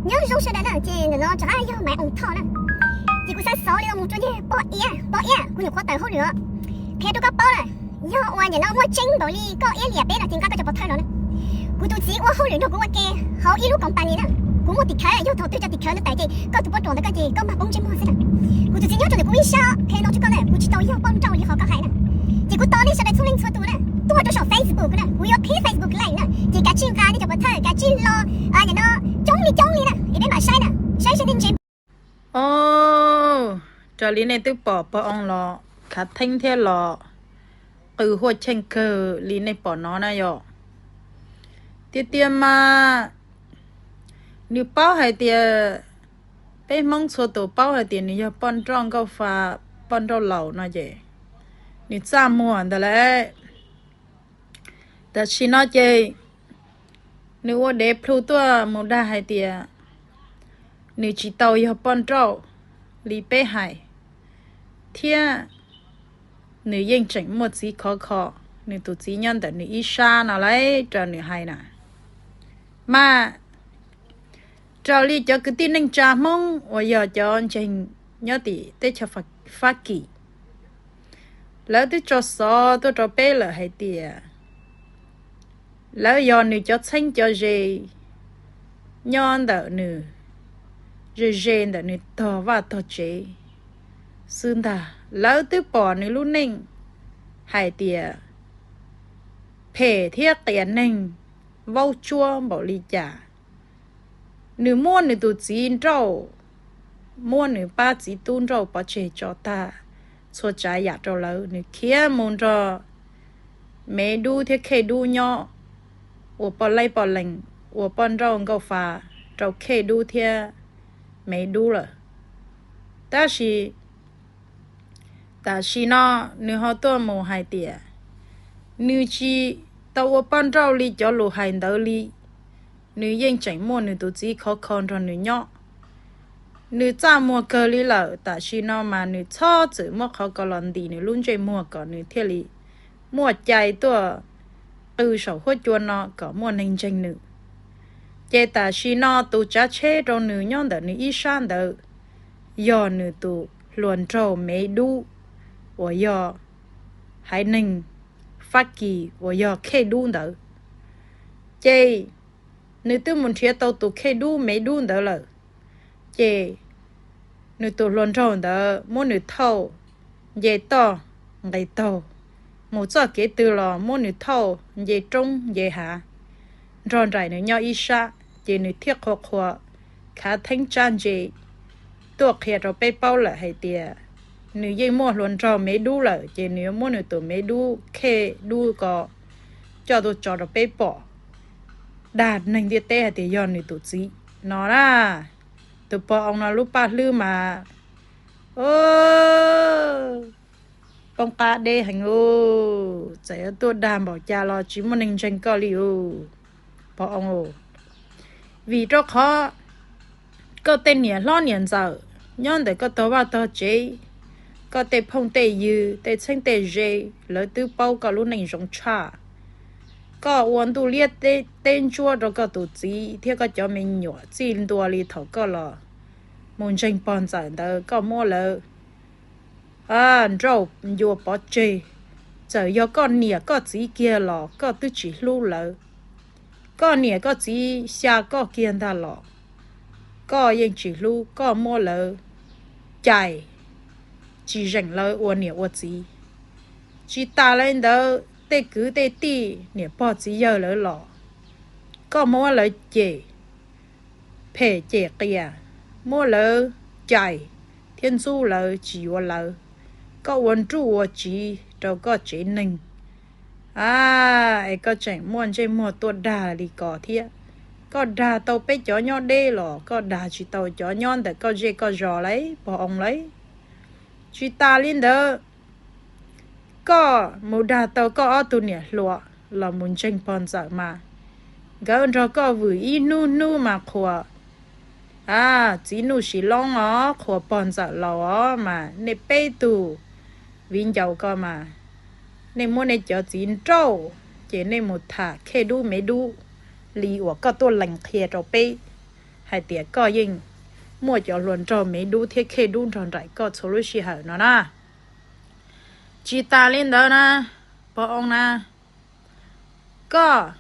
Nyob zoo sawv daws na, ces ntawm no rov qab yog Maiv Oos Thoj na. Ces kuv xav xov li mus rau yawg Pov Iab. Pov Iab, kuv nyuam qhuav tawm hauj lwm os, qhia rau koj paub lawm. Yog uas nim no muaj tseeb npaum li koj iab liam peb no ces nqa koj cov pov thawj los na. Kuv tus txiv ua hauj lwm nrog kuv ua ke hauv ib lub company na. Kuv muaj tim khawv, yog thaum twg cov tim khawv no tawm ces koj tus poj ruam ntawm koj ces koj mag poob ntsej muag xwb na. Kuv tus txiv nyob rau ntawm kuv ib sab, qhia tau rau koj na, kuv tsis tau yog poj nrauj li qhov koj hais na. Ces kuv tos nej sawv daws txhua leej txhua tus na, tuaj rau saum Facebook na, kuv yuav qhib Facebook Live na, ces kav tsij nqa nej cov pov thawj, kav tsij los, nim no coob li coob li na, es peb mam saib na, saib seb nej ntse. Os, raws li nej twb pom Pov Oos los khav theeb thiab los qw huaj cheej kawg li nej pom no na yom. Tiag tiag mas nws paub hais tias, peb Hmoob txhua tus paub hais tias nws yog poj nrauj nkauj fa, poj nrauj laus no ces nws txaj muag ntawd lawm. Tam sim no ces nws ua dev plhu tuaj mus dag hais tias nws tsis tau yog poj nrauj li peb hais, thiab nws yeej tseem muaj txiv khov kho, nws tus txiv nyob ntawm nws ib sab no lauj, raws nws hais na. Mas raws li cov kwv tij neej tsa Hmoob uas yog cov ntseeg nyob tim teb chaws Fab Kis, lawv twb tso xov tuaj rau peb lawm hais tias lawv yog nws cov txheeb cov ze nyob ntawm nws, ze ze ntawm nws tog vaj tog tsev xwb ntag. Lawv twb pom nws lub neej hais tias phem thiab qias neeg vaub tsuab npaum li cas. Nws muab nws tus txiv nrauj, muab nws pab txiv tub nrauj pov tseg tso tag txhua tsav yam rau lawv, nws khiav mus nrog Mev Dub thiab Khej Dub nyob, ua poj laib poj lees, ua poj nrauj nkauj fa rau Khej Dub thiab Mev Dub lawm. Tab sis tam sim no nws ho tuaj mus hais tias nws tsis tau ua poj nrauj li cov lus hais ntawd li. Nws yeej tseem muaj nws tus txiv khov kho nrog nws nyob. Nws txaj muag kawg li lawm, tam sim no mas nws txhob txwm muab qhov ko los ntis nws lub ntsej muag kom nws thiaj li muaj cai tuaj qw saum huab cua no kom muaj neeg ntseeg nws. Ces tam sim no tus tsav tsheb rau nws nyob ntawm nws ib sab ntawd yog nws tus hluas nraug Mev Dub uas yog haiv neeg Fab Kis uas yog Khej Dub ntawd. Ces nws twb mus nrhiav tau tus Khej Dub Mev Dub ntawd lawm. Ces nws tus hluas nraug ntawd muab nws thauj nce toj nqes taug, mus txoj kev twg los muab nws thauj nce roob nce hav, nrog nraim nws nyob ib sab. Ces nws thiaj qhuas qhuas khav theeb tsab ntse tuaj qhia rau peb paub lawm hais tias nws yeej muaj hluas nraug Mev Dub lawm, ces nws yuav muab nws tus Mev Dub Khej Dub ko coj tuaj tso rau peb pom, dag neeg ntiaj teb hais tias yog nws tus txiv no na. Tus Pov Oos no lub paj hlwb mas, o, poob qab deb heev os. Txawm yuav tuaj dag npaum cas los tsis muaj neeg ntseeg koj li os, Pov Oos. Vim rau qhov koj tej niam hlob niam ntxawm nyob ntawm koj tog vaj tog tsev, koj tej phooj tej ywg tej txheeb tej ze, lawv twb paub koj lub neej zoo tshaj. Koj ua ntuj liab teb ntsuab rau koj tus txiv thiab koj cov me nyuam txij ntua li thaum koj los mus ntseeg pog ntxawm ntawd, koj muab lawv nrauj ncua pov tseg. Txawm yog koj niam koj txiv kiag los koj twb tsis hlub lawv. Koj niam koj txiv xya koj kiag ntag los koj yeej tsis hlub, koj muab lawv cais, tsis zeem lawv ua niam ua txiv. Tsis tas li ntawd, tej kwv tej tij niam pog txiv yawg lawv los koj muab lawv cem, phem cem qias, muab lawv cais thiab ntxub lawv tsis yuav lawv. Koj ua nruj ua tsiv rau koj tsev neeg, a, es koj tseem muaj ntsej muag tuaj dag li ko thiab. Koj dag tau peb cov nyob deb los koj dag tsis tau cov nyob ntawm koj zej koj zos lauj, Pov Oos lauj. Tsis tas li ntawd, koj mus dag tau koj ob tug niam hluas los mus ntseeg pog ntxawm mas, nkawd nrog koj vwm ib hnub hnub mas qhuas, a, txiv Nuj Sis Loob os, qhuas pog ntxawm laus os, mas nej peb tug viv ncaus ko mas, nej muab nej cov txiv nrauj, ces nej mus tham Khej Dub Mev Dub li uas koj tuaj lees qhia rau peb hais tias koj yeej muaj cov hluas nraug me dub thiab khej dub nrog nraim koj txhua lub sij hawm no na. Tsis tas li ntawd na, pog oo na, koj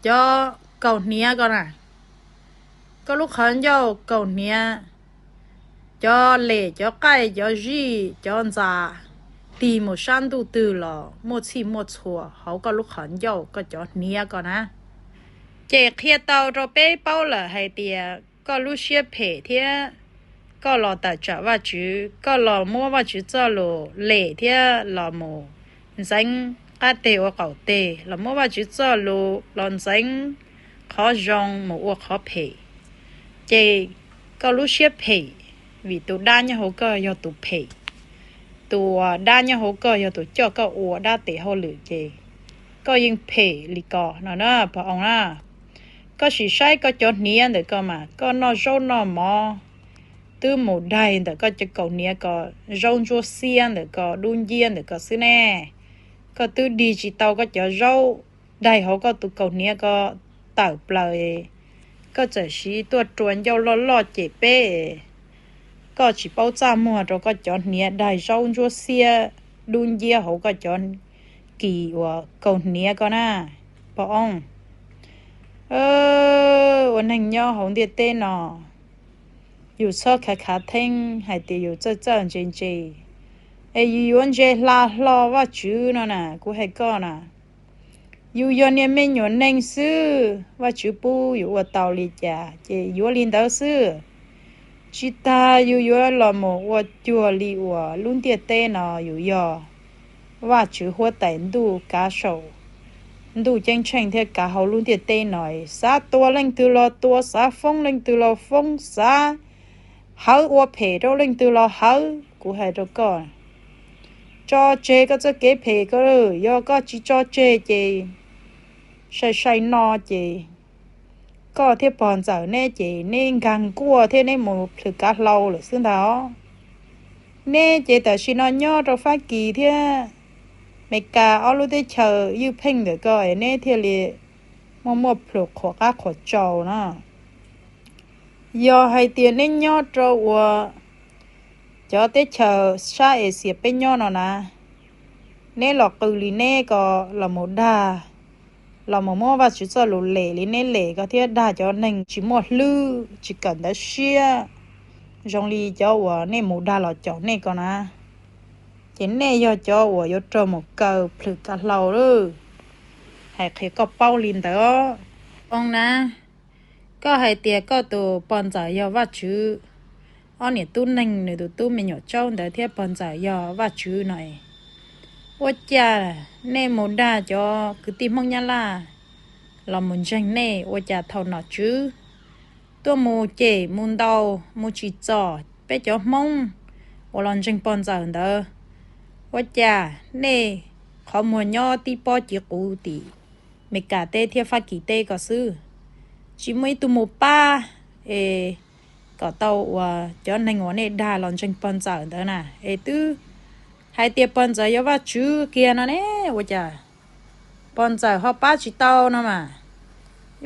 cov kaus hniav ko na, koj lub qhov ncauj kaus hniav, cov lem cov qaij cov zij cov ntxas tig mus sab ntuj twg los muaj txhij muaj txhua hauv koj lub qhov ncauj koj cov hniav ko na. Ces qhia tau rau peb paub lawm hais tias koj lub siab phem thiab koj los tawm tsam Vajtswv, koj los muab Vajtswv txoj lus lem thiab los mus ntxeev qab teg ua qaum teg, los muab Vajtswv txoj lus los ntxeev qhov zoo mus ua qhov phem. Ces koj lub siab phem, vim tus dab nyob hauv koj yog tus phem, tus dab nyob hauv koj yog tus coj koj ua dab tes hauj lwm ces koj yeej phem li ko no na pog oo na. Koj sim saib koj cov hniav ntawm ko mas koj noj zaub noj mov twb mus daig ntawm koj cov kaus hniav ko, zaub ntsuab xiab ntawm ko, dub nciab ntawm ko xwb ne. Koj twb dig tsis tau koj cov zaub daig hauv koj tus kaus hniav ko tawm plaws, koj txawm siv tuaj rua ncauj loj loj cem peb, koj tsis paub txaj muag rau koj cov hniav daig zaub ntsuab xiab dub nciab hauv koj cov kis uas kaus hniav ko na pog oo. Ua neeg nyob hauv ntiaj teb no, yus txhob khav khav theeb hais tias yus txawj txawj ntse ntse es yus yuav ntse hla hlo Vajtswv no na. Kuv hais koj na, yus yog niag me nyuam neeg xwb, Vajtswv pub yus ua tau li cas ces yuav li ntawd xwb. Tsis tas yus yuav los mus ua cuag li uas lub ntiaj teb no yus yog Vajtswv huab tais ntuj kav saum ntuj ceeb tsheej thiab kav hauv lub ntiaj teb no, xav tua leej twg los tua, xav foob leej twg los foob, xav hawv ua phem rau leej twg los hawv. Kuv hais rau koj, tso tseg koj txoj kev phem ko, yog koj tsis tso tseg ces sai sai no ces koj thiab pog ntxawm neb ces neb nkag nkuaj thiab neb mus plhws kav hlau lawm xwb ntag os. Neb ces tam sim no nyob rau Fab Kis thiab Mes Kas ob lub teb chaws ywj pheej ntawm ko es neb thiaj li muaj muaj plhws qhuas qab qhuas tsau na. Yog hais tias neb nyob rau uas cov teb chaws sab Axias peb nyob no na, neb los qw li neb ko, los mus dag, los mus muab Vajtswv txoj lus lem li neb lem ko thiab dag cov neeg tsis muaj hlwb tsis kawm ntawv siab zoo li cov uas nej mus dag los caum nej ko na, ces nej yog cov uas yuav raug mus kaw plhws kav hlau lawm. Hais qhia koj paub li ntawd. Pog na, koj hais tias koj tus pog ntxawm yog Vajtswv, ob niam tub neeg nws tus tub me nyuam tsaub ntawd thiab pog ntxawm yog Vajtswv no es, ua cas nej mus dag cov kwv tij Hmoob Nyab Laj los mus ntseeg nej, ua cas thaum nom tswv tuaj mus cem mus ntaus mus tsim txom peb cov Hmoob uas los ntseeg pog ntxawm ntawd, ua cas nej qhov muag nyob tib pob ci quv tim Mes Kas teb thiab Fab Kis teb ko xwb, tsis muaj ib tug mus pab es kom tau uas cov neeg uas nej dag los ntseeg pog ntxawm ntawd na? Es twb hais tias pog ntxawm yog Vajtswv kiag no ne, ua cas pog ntxawm ho pab tsis tau no mas?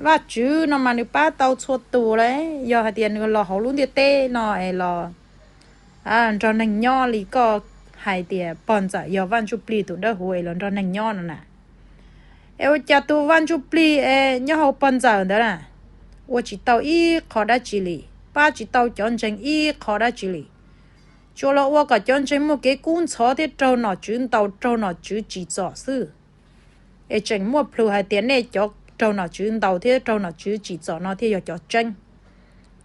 Vajtswv no mas nws pab tau txhua tus lawm, yog hais tias nws los hauv lub ntiaj teb no es los nrog neeg nyob li koj hais tias pog ntxawm yog Vaj Ntsuj Plig tus dawb huv es los nrog neeg nyob no na. Es ua cas tus Vaj Ntsuj Plig es nyob hauv pog ntxawm ntawd na, ua tsis tau ib qho dab tsi li, pab tsis tau cov ntseeg ib qho dab tsi li, tsuas los ua kom cov ntseeg muaj kev kub ntxhov thiab raug nom tswv ntaus raug nom tswv tsim txom xwb. Es tseem muaj plhus hais tias nej cov raug nom tswv ntaus thiab raug nom tswv tsim txom no thiaj yog cov tseeb.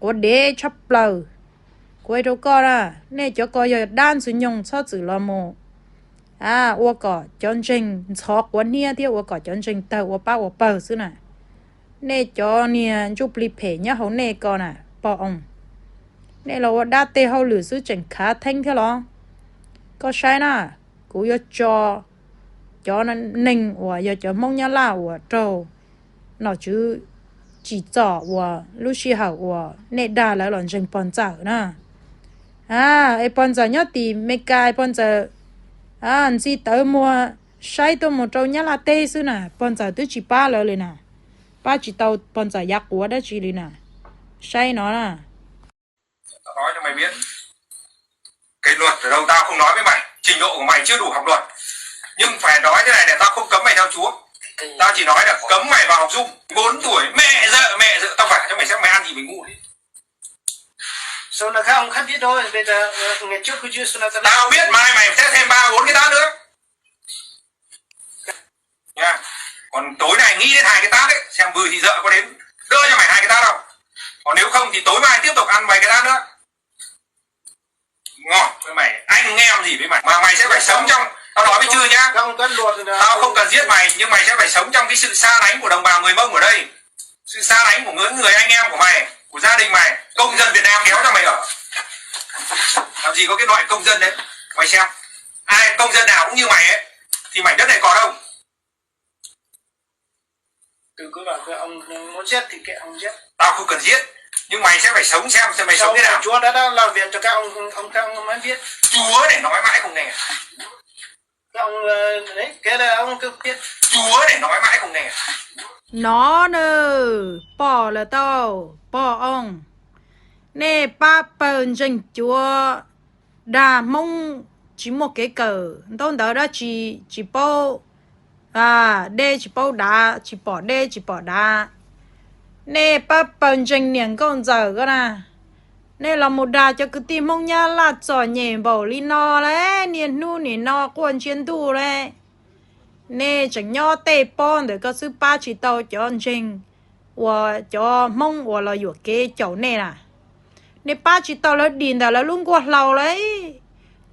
Quav dev tshaj plaws. Kuv hais rau koj na, nej cov ko yog dab ntxwg nyoog txhob txwm los mus ua kom cov ntseeg ntxhov quav hniab thiab ua kom cov ntseeg tawg ua pab ua pawg xwb na. Nej cov niag ntsuj plig phem nyob hauv nej ko na, pog oo, nej los ua dab teg hauj lwm xwb tseem khav theeb thiab los? Koj saib na, kuv yuav tso cov neeg uas yog cov Hmoob Nyab Laj uas raug nom tswv tsim txom uas lub sij hawm uas nej dag lawv los ntseeg pog ntxawm na. Es pog ntxawm nyob tim Mes Kas, pog ntxawm ntxi tawv muag saib tuaj mus rau Nyab Laj teb xwb na, pog ntxawm twb tsis pab lawv li na, pab tsis tau pog ntxawm yav quav dab tsi li na. Saib no na. Tao nói cho mày biết, cái luật ở đâu tao không nói với mày, trình độ của mày chưa đủ học luật. Nhưng phải nói thế này này, tao không cấm mày theo Chúa. Tao chỉ nói là cấm mày vào học Zoom. Bốn tuổi, mẹ dợ, mẹ dợ, tao vả cho mày xem mày ăn gì mày ngu đi. Số là các ông khác biết thôi, bây giờ, ờ, ngày trước cứ chưa, số là tao Tao biết mai mày sẽ thêm ba bốn cái tát nữa. Nha. Còn tối nay nghĩ đến hai cái tát đấy, xem Vư Thị Dợ có đến đỡ cho mày hai cái tát không. Còn nếu không thì tối mai tiếp tục ăn mày cái tát nữa. Ngon với mày, anh em gì với mày. Mà mày sẽ phải sống trong, tao nói với Chư nhá. Tao không cần giết mày, nhưng mày sẽ phải sống trong cái sự xa lánh của đồng bào người Mông ở đây. Sự xa lánh của người, người anh em của mày, của gia đình mày, công dân Việt Nam kéo cho mày ở. Làm gì có cái loại công dân đấy. Mày xem, ai công dân nào cũng như mày ấy, thì mảnh đất này còn không? Từ cứ bảo ông muốn giết thì kệ ông giết. Tao không cần giết, nhưng mày sẽ phải sống xem xem mày sống thế nào. Chúa đã, đã làm việc cho các ông, ông, các ông mới biết. Chúa để nói mãi không nghe. Các ông, ờ, đấy, cái là ông cứ biết. Chúa để nói mãi không nghe. No na, pom lawm tau, pom oo. Nej pab pawg ntseeg cuav dag Hmoob tsis muaj kev kawm, ntaub ntawv dab tsi tsis paub, dej tsis paub dav, tsis pom dej tsis pom dav. Nej pab pawg ntseeg niam nkauj ntxawm ko na, nej los mus dag cov kwv tij Hmoob Nyab Laj txom nyem npaum li no lawm, niaj hnub nim no quaj ntsia ntuj lawm. Nej tseem nyob tej pob ntawm ko xwb, pab tsis tau cov ntseeg uas cov Hmoob uas los yuam kev caum nej na. Nej pab tsis tau lawv dim ntawm lawv lub nkuaj hlau lawm.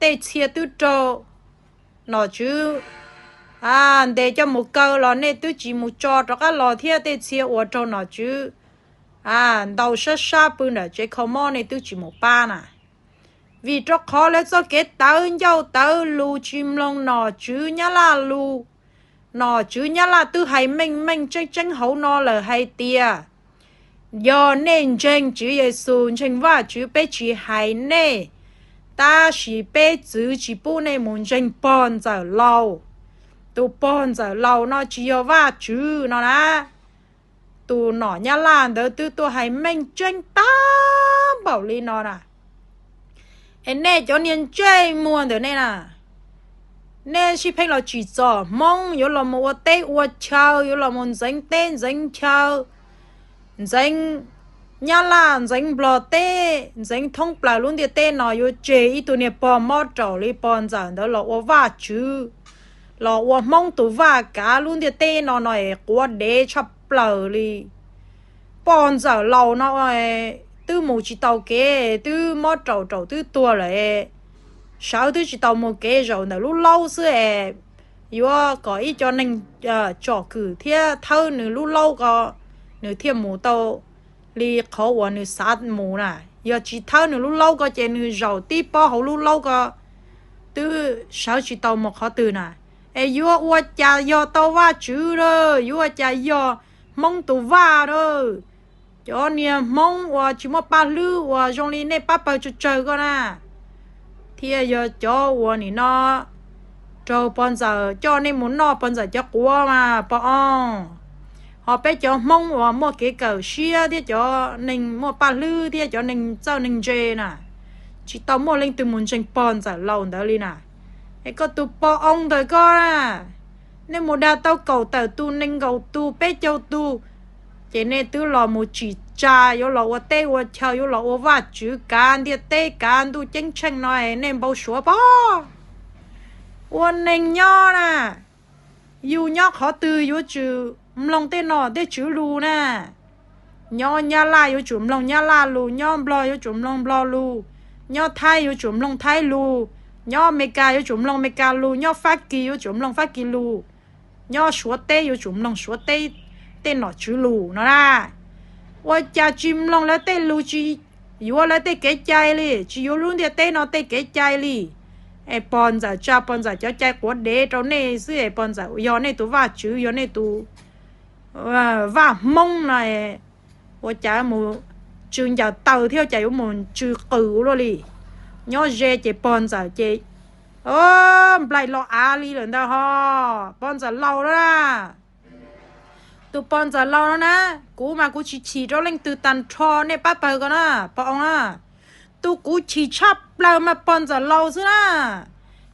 Tej txhia twb raug nom tswv ntes coj mus kaw los nej twb tsis mus tso rov qab los thiab. Tej txhia uas raug nom tswv ntaus sab sab pw nram tsev kho mob nej twb tsis mus pab na. Vim rau qhov lawv txoj kev tawv ncauj tawv lus tsis mloog nom tswv Nyab Laj lus. Nom tswv Nyab Laj twb hais meej meej tseeb tseeb hauv no lawm hais tias, yog nej ntseeg Tswv Yexus, ntseeg Vajtswv, peb tsis hais nej, tab sis peb txwv tsis pub nej mus ntseeg pog ntxawm laus. Tus pog ntxawm laus no tsis yog Vajtswv no na. Tus nom Nyab Laj ntawd twb tuaj hais meej tseeb tag npaum li no na. Es nej cov niag ntsej muag ntawm nej na, nej sib pheej los tsim txom Hmoob yuav los mus ua teb ua chaw, yuav los mus ntxeev teb ntxeev chaw, ntxeev Nyab Laj ntxeev Nplog teb, ntxeev thoob plaws lub ntiaj teb no, yuav tseg ib tug niag pog mob raum li pog ntxawm ntawd los ua Vajtswv, los ua Hmoob tus vaj kav lub ntiaj teb no no es quav dev tshaj plaws li. Pog ntxawm laus no twb mus tsis tau kev, twb mob raum raum twb tuag lawm, sawv twb tsis tau mus kev, zaum ntawm lub laub xwb es yuav kom ib co neeg tsom kwm thiab thawb nws lub laub ko, nws thiaj mus tau li qhov uas nws xav mus na. Yog tsis thawb nws lub laub ko ces nws zaum tib pob hauv lub laub ko twb sawv tsis tau mus qhov twg na. Es yuav ua cas yog tau Vajtswv lawm, yuav ua cas yog Hmoob tus vaj lawm. Cov niag Hmoob uas tsis muaj paj hlwb uas zoo li nej pab pawg tsawg tsawg ko na, thiaj yog cov uas nim no raug pog ntxawm coj nej mus noj pog ntxawm cov quav mas pog oo. Ho peb cov Hmoob uas muaj kev kawm siab thiab cov neeg muaj paj hlwb thiab cov neeg txawj neeg ntse na, tsis tau muaj leej twg mus ntseeg pog ntxawm laus ntawd li na. Es koj tus pog oo ntawm koj na, nej mus dag tau kaum tawm tus, nees nkaum tus, peb caug tus, ces nej twb los mus tsim tsa yuav los ua teb ua chaw, yuav los ua Vajtswv kav ntiaj teb kav ntuj ceeb tsheej no es nej npau suav pob. Ua neeg nyob na, yus nyob qhov twg yuav tsum mloog tej nom tej tswv lus na. Nyob Nyab Laj yuav tsum mloog Nyab Laj lus, nyob Nplog yuav tsum mloog Nplog lus, nyob Thaib yuav tsum mloog Thaib lus, nyob Amelikas yuav tsum mloog Amelikas lus, nyob Fab Kis yuav tsum mloog Fab Kis lus, nyob Suav teb yuav tsum mloog Suav teb tej nom tswv lus no na. Ua cas tsis mloog lawv tej lus, tsis yuav lawv tej kev cai li, tsis yuav lub ntiaj teb no tej kev cai li? Es pog ntxawm tsa pog ntxawm cov cai quav dev rau nej xwb es pog ntxawm yog nej tus vaj tswv, yog nej tus vaj Hmoob no, ua cas mus tsw ncaws taw thiab ua cas yuav mus tsw qws ua luaj li? Nyob ze ces pog ntxawm ces nplaim los av li lawm ntawd ho, pog ntxawm laus na. Tus pog ntxawm laus no na, kuv mas kuv tsis chim rau leej twg tag nrho, nej pab pawg ko na, pog oo na. Tus kuv chim tshaj plaws mas pog ntxawm laus xwb na.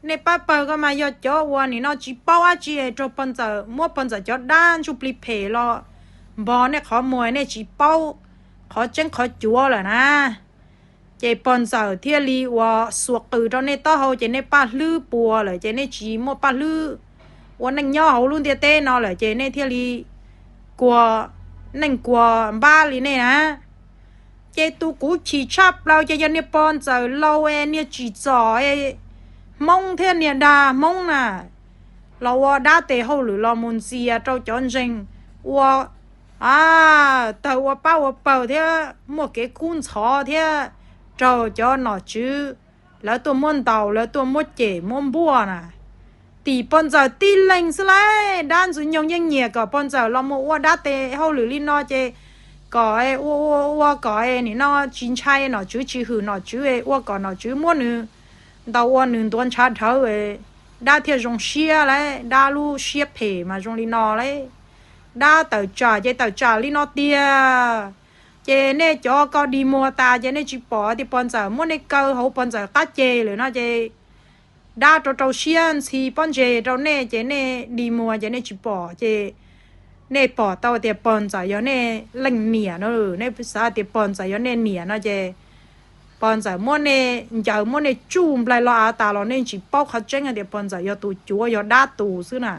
Nej pab pawg ko mas yog cov uas nim no tsis paub dab tsi rau pog ntxawm, muab pog ntxawm cov dab ntsuj plig phem los npog nej qhov muag, nej tsis paub qhov tseeb qhov cuav lawm na. Ces pog ntxawm thiaj li uas xuas qws rau nej taub hau, ces nej paj hlwb puas lawm, ces nej tsis muaj paj hlwb ua neej nyob hauv lub ntiaj teb no lawm, ces nej thiaj li kuag neej kuag npab li nej na. Ces tus kuv chim tshaj plaws ces yog niag pog ntxawm laus es niag tsim txom Hmoob thiab niag dag Hmoob na, los ua dab tes hauj lwm los mus ntxias rau cov ntseeg ua tawg ua pab ua pawg thiab muaj kev kub ntxhov thiab raug cov nom tswv lawv tuaj muab ntaus, lawv tuaj muab cem muab npuaj na. Tim pog ntxawm tib leeg xwb lauj, dab ntxwg nyoog yeej nyiam kom pog ntxawm los mus ua dab tes hauj lwm li no ces kom ua ua ua kom nim no tsis ntshai nom tswv, tsis hwm nom tswv, ua kom nom tswv muab nws ntaus ua nws ntuav ntshav dhawv, dab thiaj zoo siab lauj, dab lub siab phem mas zoo li no lauj. Dab tawm tsam ces tawm tsam li no tiag. Ces nej cov ko dig muag tas ces nej tsis pom tias pog ntxawm muab nej kaw hauv pog ntxawm qab ceg lawm no ces dab rau rau siab ntxhi pob ntseg rau nej ces nej dig muag ces nej tsis pom ces nej pom tau tias pog ntxawm yog nej leej niam no, nej xav tias pog ntxawm yog nej niam no ces pog ntxawm muab nej ncaws muab nej tsuj nplaig los av tas los nej tsis paub qhov tseeb hais tias pog ntxawm yog tus cuav yog dab tus xwb na.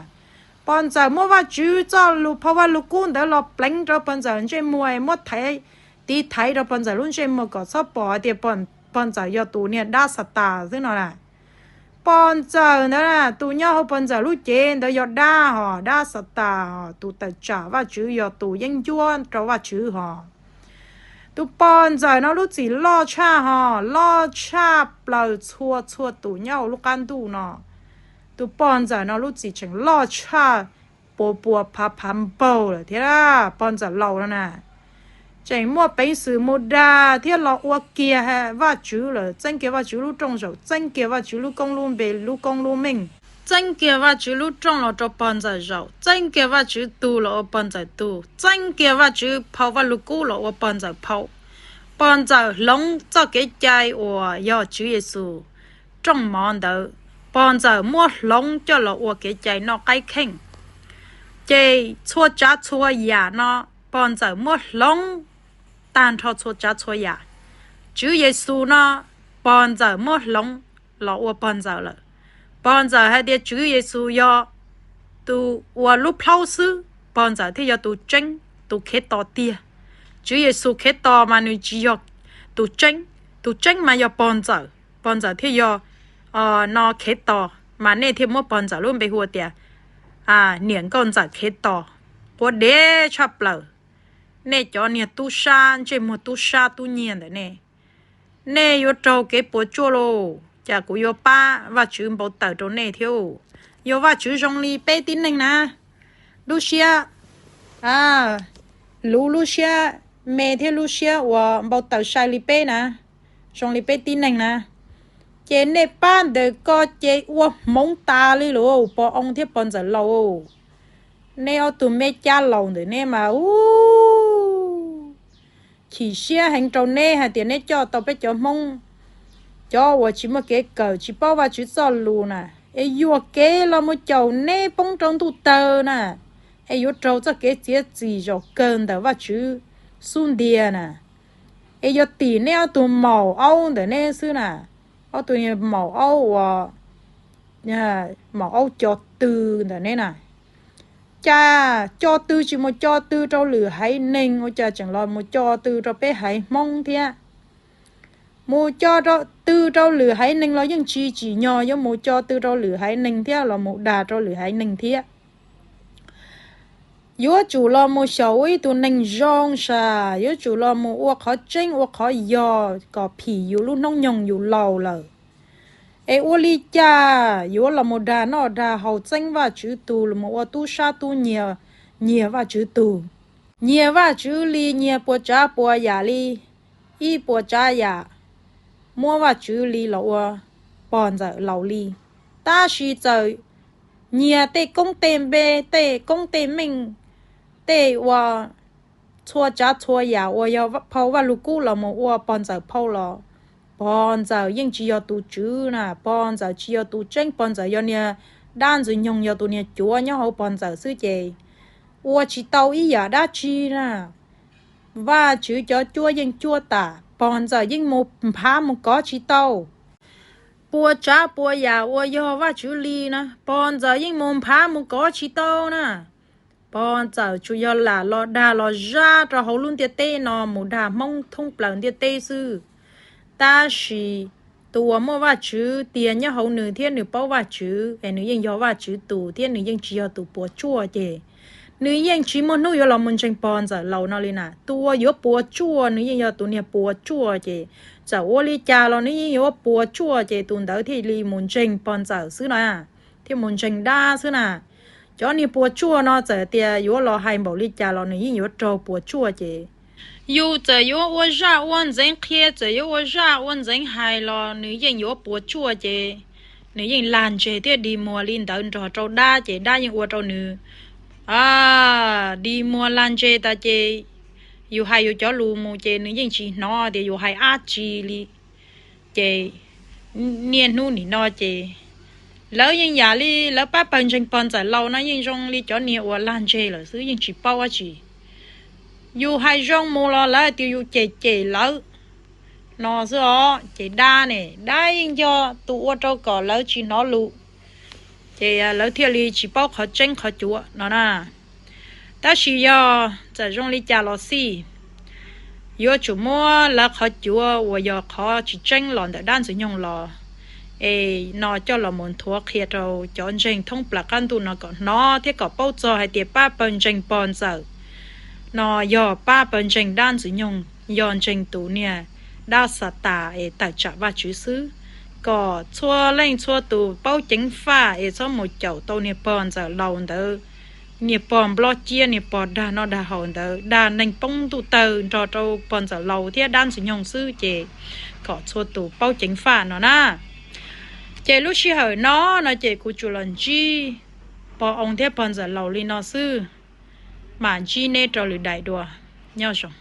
Pog ntxawm muab Vajtswv txoj lus phau Vajluskub ntawd los pleev rau pog ntxawm ntsej muag, muab thaiv, tiv thaiv rau pog ntxawm lub ntsej muag kom txhob pom hais tias pog ntxawm yog tus niag dab Xatas xwb no na. Pog ntxawm ntawd na, tus nyob hauv pog ntxawm lub cev ntawd yog dab hos, dab Xatas hos, tus tawm tsam Vajtswv, yog tus yeeb ncuab rau Vajtswv hos. Tus pog ntxawm no lub txim loj tshaj hos, loj tshaj plaws txhua txhua tus nyob hauv lub qab ntuj no. Tus pog ntxawm no lub txim tseem loj tshaj puas puas phav phav npaug lawm thiab. Pog ntxawm laus no na, tseem muaj peev xwm mus dag thiab los ua kiag Vajtswv lawm, txeeb kiag Vajtswv lub rooj zaum, txeeb kiag Vajtswv lub koob lub npe, lub koob lub meej, txeeb kiag Vajtswv lub rooj los rau pog ntxawm zaum, txeeb kiag Vajtswv tug los ua pog ntxawm tug, txeeb kiag Vajtswv phau Vajluskub los ua pog ntxawm phau. Pog ntxawm hloov txoj kev cai uas yog Tswv Yexus rooj mov ntawd, pog ntxawm muab hloov coj los ua kev cai noj qaib kheej. Ces txhua tsav txhua yam no pog ntxawm muab hloov tag nrho txhua tsav txhua yam. Tswv Yexus no pog ntxawm muab hloov los ua pog ntxawm lawm. Pog ntxawm hais tias Tswv Yexus yog tus ua lub plhaub xwb, pog ntxawm thiaj yog tus tseeb, tus Khetos tiag. Tswv Yexus Khetos mas nws tsis yog tus tseeb, tus tseeb mas yog pog ntxawm, pog ntxawm thiaj yog no Khetos, mas nej thiaj muab pog ntxawm lub npe hu tias niam nkauj ntxawm Khetos. Quav dev tshaj plaws, nej cov niag tub sab ntsej muag tub sab tub nyiag ntawm nej, nej yuav raug kev puas tsuaj lauj. Cas kuv yuav pab Vajtswv npau taws rau nej thiab. Yog Vajtswv zoo li peb tib neeg na, lub siab luv, lub siab me thiab lub siab uas npau taws sai li peb na, zoo li peb tib neeg na, ces nej pab ntawm ko ces ua hmoov tas li lauj. Pog oo thiab pog ntxawm laus, nej ob tug me cab laus ntawm nej mas u chim siab heev rau neb hais tias neb coj tau peb cov Hmoob, cov uas tsis muaj kev kawm tsis paub Vajtswv txoj lus na, es yuam kev los mus caum neb poob rau ntuj tawg na, es yuav raug txoj kev txiav txim zaum kawg ntawm Vajtswv xub ntiag na, es yuav tim neb ob tug maum aub ntawm neb xwb na, ob tug maum aub uas maum aub co tw ntawm neb na. Cas co tw tsis mus co tw rau lwm haiv neeg ua cas tseem los mus co tw rau peb haiv Hmoob thiab? Mus co tw rau lwm haiv neeg los yeej tsis tsim nyog yuav mus co tw rau lwm haiv neeg thiab los mus dag rau lwm haiv neeg thiab. Yuav tsum los mus xyaum ua ib tug neeg zoo sas, yuav tsum los mus ua qhov tseeb ua qhov yog kom phim yus lub hnub nyoog yus laus lawm. Es ua li cas yuav los mus dag noj dag haus txeeb Vajtswv tug, los mus ua tub sab tub nyiag, nyiag Vajtswv tug, nyiag Vajtswv li, nyiag puas tsav puas yam li, ib puas tsav yam, muab Vajtswv li los ua pog ntxawm laus li. Tab sis txawm nyiag tej koob tej npe, tej koob tej meej, tej ua txhua tsav txhua yam uas yog phau Vajluskub los mus ua pog ntxawm phau los, pog ntxawm yeej tsis yog tus tswv na, pog ntxawm tsis yog tus tseeb, pog ntxawm yog niag dab ntxwg nyoog, yog tus niag cuav nyob hauv pog ntxawm xwb ces ua tsis tau ib yam dab tsi na. Vajtswv cov cuab yeej cuab tas, pog ntxawm yeej mus nphav mus kov tsis tau. Pua tsav pua yam uas yog Vajtswv li na, pog ntxawm yeej mus nphav mus kov tsis tau na. Pog ntxawm tsuas yog lam los dag los zaj rau hauv lub ntiaj teb no mus dag Hmoob thoob plaws ntiaj teb xwb. Tab sis tus uas muaj Vajtswv tiag nyob hauv nws thiab nws paub Vajtswv es nws yeej yog Vajtswv tus thiab nws yeej tsis yog tus puas tsuaj ces nws yeej tsis muaj hnub yuav los mus ntseeg pog ntxawm laus no li na. Tus uas yuav puas tsuaj nws yeej yog tus niag puas tsuaj ces txawm ua li cas los nws yeej yuav puas tsuaj ces tus ntawd thiaj li mus ntseeg pog ntxawm xwb na, thiaj mus ntseeg dab xwb na. Cov niag puas tsuaj no txawm tias yuav los hais npaum li cas los nws yeej yuav raug puas tsuaj ces yus txawm yuav ua zaj ua ntxeev qhia, txawm yuav ua zaj ua ntxeev hais los nws yeej yuav puas tsuaj ces nws yeej lag ntseg thiab dig muag li ntawd nrog rau dab ces dab yeej ua rau nws dig muag lag ntseg tas ces yus hais yus cov lus mus ces nws yeej tsis hnov tias yus hais dab tsi li. Ces niaj hnub nim no ces lawv yeej yam li lawv pab pawg ntseeg pog ntxawm laus no yeej zoo li cov niag uas lag ntseg lawm xwb, yeej tsis paub dab tsi. Yus hais zoo mus los lawv tias yus cem cem lawv no xwb os. Ces dab ne, dab yeej yog tus ua rau kom lawv tsis hnov lus, ces lawv thiaj li tsis paub qhov tseeb qhov cuav no na. Tab sis yog txawm zoo li cas los xij, yuav tsum muab lawv qhov cuav uas yog qhov tsis tseeb los ntawm dab ntxwg nyoog los es no coj los mus nthuav qhia rau cov ntseeg thoob plaws qab ntuj no kom hnov thiab kom paub txog hais tias pab pawg ntseeg pog ntxawm no yog pab pawg ntseeg dab ntxwg nyoog, yog ntseeg tus niag dab xas tas es tawm tsam Vajtswv xwb. Kom txhua leej txhua tus paub ceev faj es txhob mus caum tau niag pog ntxawm laus ntawd, niag pog nplob ciab, niag pog dag noj dag haus ntawd, dag neeg poob ntuj tawg nrog rau pog ntxawm laus thiab dab ntxwg nyoog xwb ces kom txhua tus paub ceev faj no na. Ces lub sij hawm no no ces kuv tsuas los ntsib pog oo thiab pog ntxawm laus li no xwb, mam ntsib neb rau lwm daim dua. Nyob zoo.